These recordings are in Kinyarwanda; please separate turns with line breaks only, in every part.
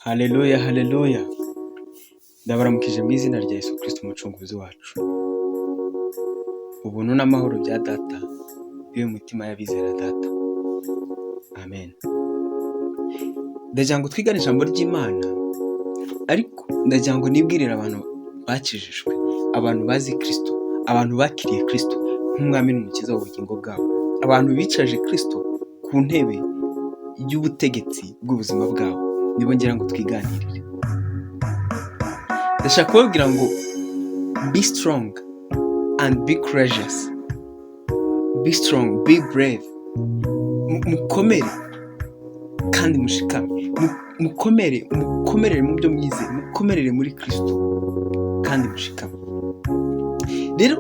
Haleluya, haleluya! Ndabaramukije mu izina rya Yesu Kristo Umucunguzi wacu. Ubuntu n'amahoro bya Data bibe mu mitima y'abizera Data. Amen. Ndagira ngo twigane ijambo ry'Imana, ariko ndagira ngo nibwirire abantu bakijijwe, abantu bazi Kristo, abantu bakiriye Kristo nk'umwami n'umukiza w'ubugingo bwabo, abantu bicaje Kristo ku ntebe y'ubutegetsi bw'ubuzima bwabo, nibo ngira ngo twiganirire. Ndashaka kubabwira ngo be strong and be courageous. Be strong, be brave. Mukomere kandi mushikame. Mukomere, mukomerere mu byo mwizeye, mukomerere muri Kristo kandi mushikame. Rero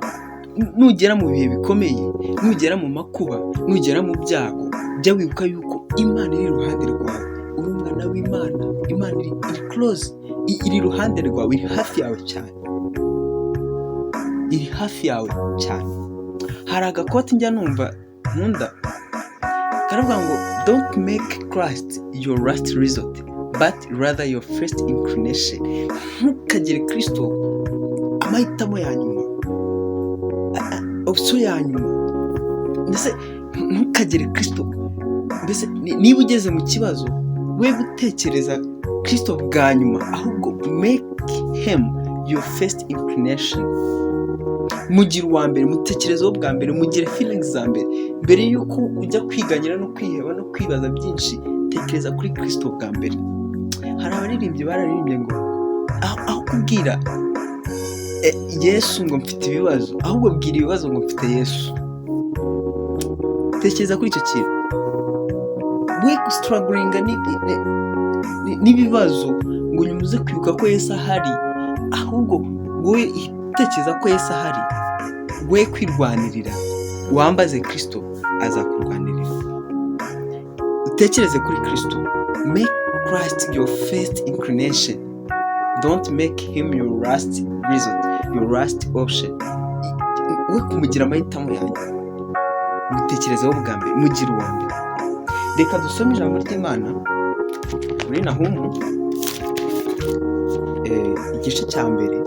nugera mu bihe bikomeye, nugera mu makuba, nugera mu byago, jya wibuka yuko Imana iri iruhande rwawe. Uri umwana w'Imana, Imana iri close, iri iruhande rwawe, iri hafi yawe cyane. Iri hafi yawe cyane. Hari agaquote njya numva nkunda, karavuga ngo "Don't make Christ your last resort, but rather your first inclination." Ntukagire Kristo amahitamo ya nyuma, option ya nyuma. Mbese ntukagire Kristo, mbese niba ugeze mu kibazo, we gutekereza Kristo bwa nyuma, ahubwo make him your first inclination. Mugire uwa mbere, mutekerezeho bwa mbere, mugire feelings za mbere. Mbere y'uko ujya kwiganyira no kwiheba no kwibaza byinshi, tekereza kuri Kristo bwa mbere. Hari abaririmbyi bararirimbye ngo aho kubwira Yesu ngo mfite ibibazo, ahubwo bwira ibibazo ngo mfite Yesu. Tekereza kuri icyo kintu. We gustrugglinga n'ibibazo ngo nyuma uze kwibuka ko Yesu ahari, ahubwo wowe tekereza ko Yesu ahari, we kwirwanirira, wambaze Kirisito, azakurwanirira. Utekereze kuri Kirisito. Make Christ your first inclination, don't make him your last resort, your last option. We kumugira amahitamo yanjye, mutekerezeho bwa mbere, mugire uwa mbere. Reka dusome ijambo ry'Imana muri Nahumu, igice cya 1,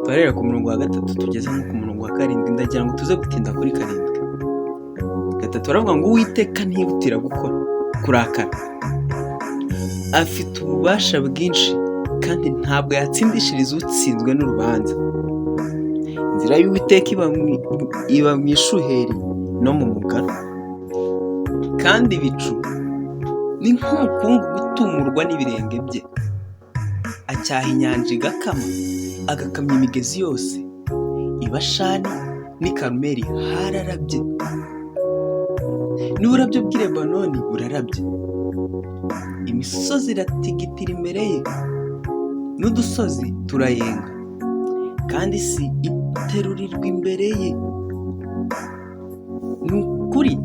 turahera ku murongo wa 3 tugeze nko ku murongo wa 7. Ndagira ngo tuze gutinda kuri 7. 3 baravuga ngo "Uwiteka ntihutira gukora kurakara, afite ububasha bwinshi, kandi ntabwo yatsindishiriza utsinzwe n'urubanza. Inzira y'Uwiteka iba mu ishuheri no mu mugaru, kandi ibicu ni nk'umukungugu utumurwa n'ibirenge bye. Acyaha inyanja igakama, agakamya imigezi yose. I Bashani n'i Karumeli hararabye, n'uburabyo bw'i Lebanoni burarabye. Imisozi iratigitira imbere ye, n'udusozi turayenga, kandi isi iterurirwa imbere ye." Ni ukuri,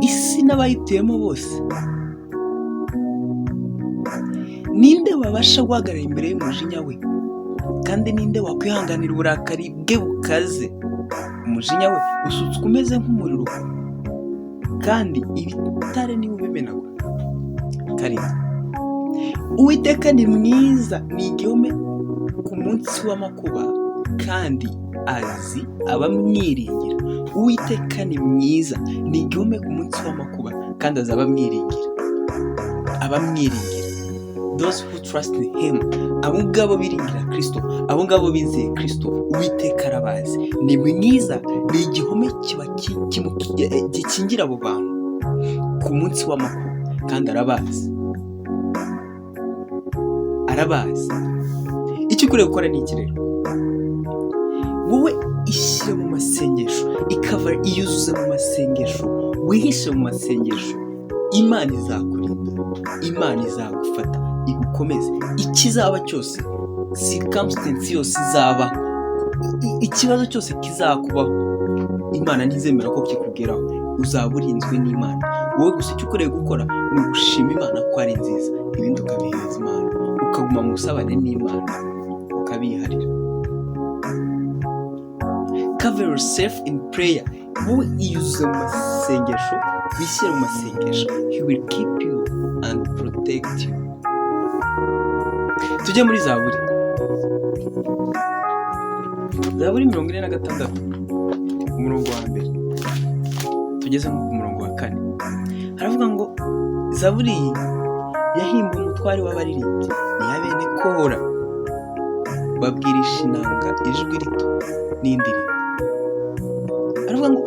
isi n'abayituyemo bose, ninde wabasha guhagarara imbere y'umujinya we? Kandi ninde wakwihanganira uburakari bwe bukaze? Umujinya we usutswe umeze nk'umuriro, kandi ibitare niwe ubimenagura. 7, "Uwiteka ni mwiza, ni igihome ku munsi w'amakuba, kandi azi abamwiringira." Uwiteka ni mwiza, ni igihome ku munsi w'amakuba, kandi azi abamwiringira. Abamwiringira, those who trust in him, abo ngabo biringira Kirisito, abo ngabo bizeye Kirisito, Uwiteka arabazi. Ni mwiza, ni igihome kiba gikingira abo bantu ku munsi w'amakuba, kandi arabazi, arabazi. Icyo ukwiriye gukora ni iki rero? Wowe ishyire mu masengesho, ikava iyuzuze mu masengesho, wihishe mu masengesho. Imana izakurinda, Imana izagufata igukomeze. Ikizaba cyose, circumstance yose izabaho, ikibazo cyose kizakubaho, Imana ntizemera ko kikugeraho. Uzaba urinzwe n'Imana. Wowe gusa icyo ukwiriye gukora ni ugushima Imana ko ari nziza, ibindi ukabihereza Imana, ukaguma mu busabane n'Imana, ukabiharira. Cover yourself in prayer. Wowe iyuzuze mu masengesho, wishyire mu masengesho. He will keep you and protect. protect you. Tujye muri Zaburi, Zaburi 46, umurongo wa mbere tugeze nko ku murongo wa kane, haravuga ngo Zaburi iyi yahimbwe umutware w'abaririmbyi, ni iya bene Kora, babwirisha inanga ijwi rito n'indirimbo. Aravuga ngo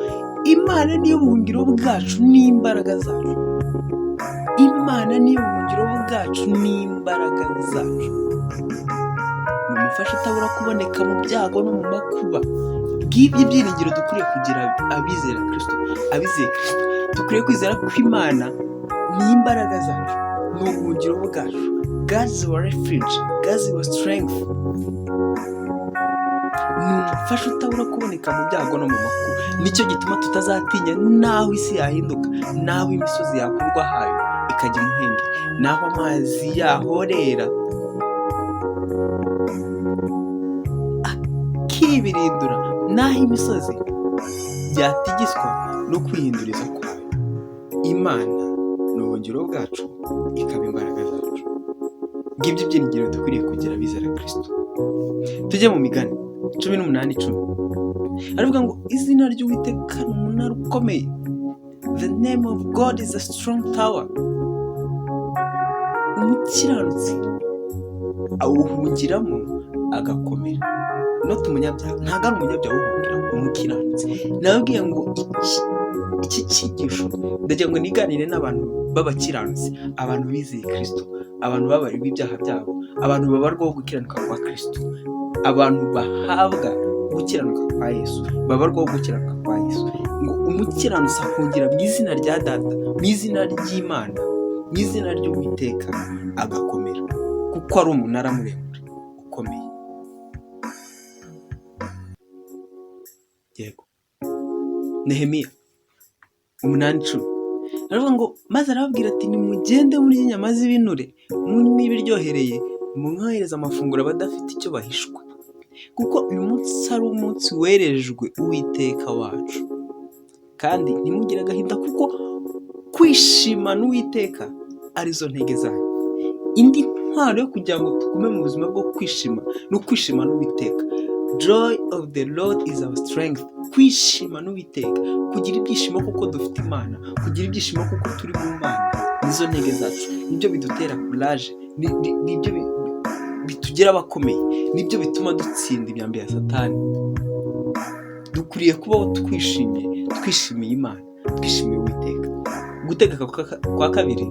Imana niyo buhungiro bwacu n'imbaraga zacu. Imana niyo buhungiro bwacu n'imbaraga zacu. Ni umufasha utabura kuboneka mu byago no mu makuba. Ngibyo ibyiringiro dukwiriye kugira abizera Kirisito, abizeye Kirisito. Dukwiriye kwizera ko Imana ni imbaraga zacu, ni ubuhungiro bwacu. God is our refuge, God is our strength. Ni umufasha utabura kuboneka mu byago no mu makuba. Nicyo gituma tutazatinya n'aho isi yahinduka, n'aho imisozi yakurwa hayo ikajya imuhengeri, n'aho amazi yahorera akibirindura, n'aho imisozi yatigiswa no kwihinduriza kwayo. Imana ni ubuhungiro bwacu, ikaba imbaraga zacu. Ngibyo ibyiringiro dukwiriye kugira abizera Kirisito. Tujye mu Migani 18:10. Aravuga ngo izina ry'Uwiteka ni umunara ukomeye. The name of God is a strong tower. Umukiranutsi awuhungiramo agakomera. Not umunyabyaha, ntabwo ari umunyabyaha uwuhungiramo, umukiranutsi. Nababwiye ngo iki cyigisho ndagira ngo niganire n'abantu b'abakiranutsi, abantu bizeye Kirisito, abantu babariwe ibyaha byabo, abantu babarwaho gukiranuka kwa Kirisito, abantu bahabwa gukiranuka kwa Yesu, babarwaho gukiranuka kwa Yesu. Ngo umukiranutsi ahungira mu izina rya Data, mu izina ry'Imana, mu izina ry'Uwiteka agakomera, kuko ari umunara muremure ukomeye. Yego. Nehemiya 8:10 aravuga ngo maze arababwira ati nimugende murye inyama z'ibinure, munywe ibiryohereye, mwohereze amafunguro abadafite icyo bahishwa, kuko uyu munsi ari umunsi werejwe Uwiteka wacu, kandi ntimugire agahinda kuko kwishimana Uwiteka arizo ntege zanyu. Indi ntwaro yo kugira ngo tugume mu buzima bwo kwishima ni ukwishima n'Uwiteka. Joy of the Lord is our strength. Kwishima n'Uwiteka, kugira ibyishimo kuko dufite Imana, kugira ibyishimo kuko turi mu Mana, nizo ntege zacu, nibyo bidutera courage, nibyo bitugira abakomeye, nibyo bituma dutsinda imyambi ya Satani. Dukwiriye kubaho twishimye, twishimiye Imana, twishimiye Uwiteka. Gutegeka kwa kabiri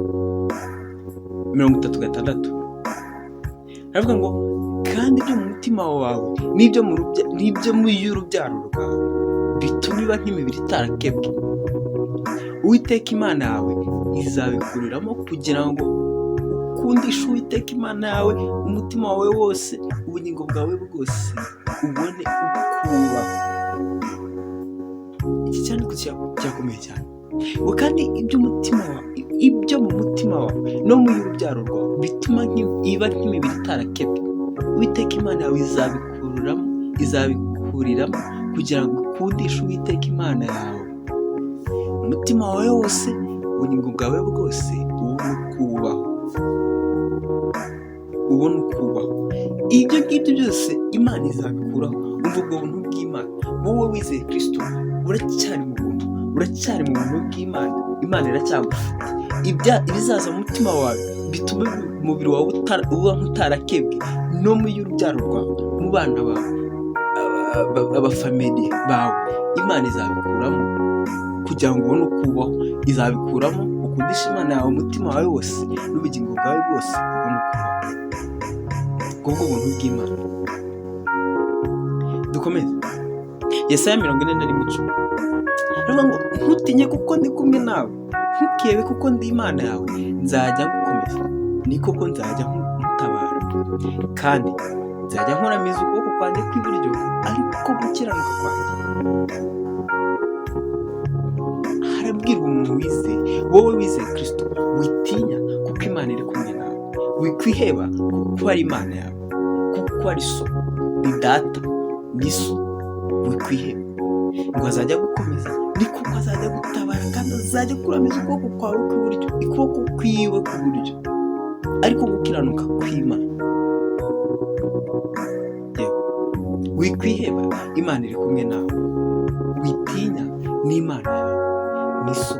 36 aravuga ngo kandi ibyo mu mutima wawe n'ibyo mu y'urubyaro rwawe bituma iba nk'imibiri itarakebwe, Uwiteka Imana yawe izabikuriramo kugira ngo ukundishe Uwiteka Imana yawe umutima wawe wose, ubugingo bwawe bwose, ubone uko ubaho. Iki cyandiko kirakomeye cyane. Ngo kandi iby'umutima wawe, ibyo mu mutima wawe no mu y'urubyaro rwawe bituma iba nk'imibiri itarakebwe, Uwiteka Imana yawe izabikuramo, izabikuriramo kugira ngo ukundishe Uwiteka Imana yawe umutima wawe wose, ubugingo bwawe bwose, ubone uko ubaho, ubone uko ubaho. Ibyo ngibyo byose Imana izabikuraho. Umva ubwo buntu bw'Imana. Wowe wizeye Kirisito uracyari mu buntu, uracyari mu buntu bw'Imana, Imana iracyagufite. Ibizaza mu mutima wawe bituma umubiri wawe uba nk'utarakebwe, no mu y'urubyaro rwawe, mu bana bawe, abafamili bawe, Imana izabikuramo kugira ngo ubone uko ubaho. Izabikuramo ukundishe Imana yawe umutima wawe wose n'ubugingo bwawe bwose, ubone uko ubaho. Ubwo buntu bw'Imana. Dukomeze. Yesaya 41:10 aravuga ngo ntutinye kuko ndi kumwe nawe, ntukihebe kuko ndi Imana yawe, nzajya ngukomeza, ni koko nzajya nkutabara, kandi nzajya nkuramiza ukuboko kwanjye kw'iburyo, ariko gukiranuka kwanjye. Harabwirwa umuntu wizeye, wowe wizeye Kirisito, witinya kuko Imana iri kumwe nawe, wikwiheba kuko ari Imana yawe, kuko ari so, ni data, ni so, wikwiheba. Ngo azajya agukomeza, ni koko azajya agutabara, kandi azajya kuramiza ukuboko kwawe kw'iburyo, ukuboko kwiwe kw'iburyo. Ariko gukiranuka kw'Imana. Yewe, wikwiheba, Imana iri kumwe nawe. Witinya, ni Imana yawe, ni so,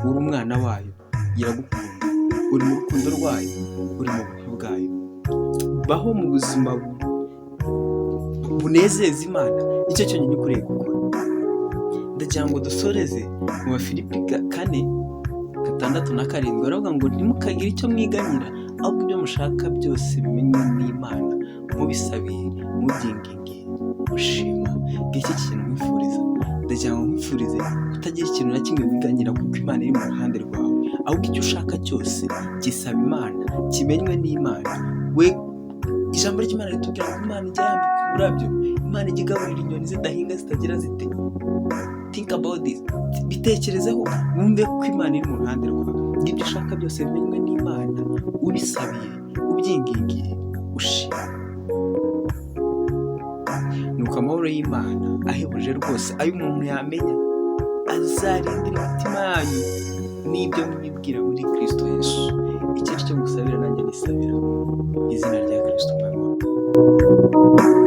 uri umwana wayo, iragukunda, uri mu rukundo rwayo, uri mu buntu bwayo. Baho mu buzima bunezeza Imana, nicyo cyonyine ukwiriye gukora. Ndagira ngo dusoreze mu Bafilipi 4:6 na 7, baravuga ngo: "Ntimukagire icyo mwiganyira, ahubwo ibyo mushaka byose bimenywe n'Imana, mubisabiye, mubyingingiye, mushima." Ngiki kintu nkwifuriza. Ndagira ngo nkwifurize kutagira ikintu na kimwe wiganyira, kuko Imana iri mu ruhande rwawe. Ahubwo icyo ushaka cyose gisaba Imana, kimenywe n'Imana. We, ijambo ry'Imana ritubwira ko Imana ijya yambika uburabyo, Imana ijya igaburira inyoni zidahinga, zitagira zite. Think about this, bitekerezeho, wumve ko Imana iri mu ruhande rwawe. Ibyo ushaka byose bimenywe n'Imana, ubisabiye, ubyingingiye, ushima. Nuko amahoro y'Imana ahebuje rwose ayo umuntu yamenya azarindira imitima yanyu n'ibyo mwibwira muri Kristo Yesu. Icyo ari cyo ngusabira, nanjye nisabira, izina rya Kristo Umwami wacu.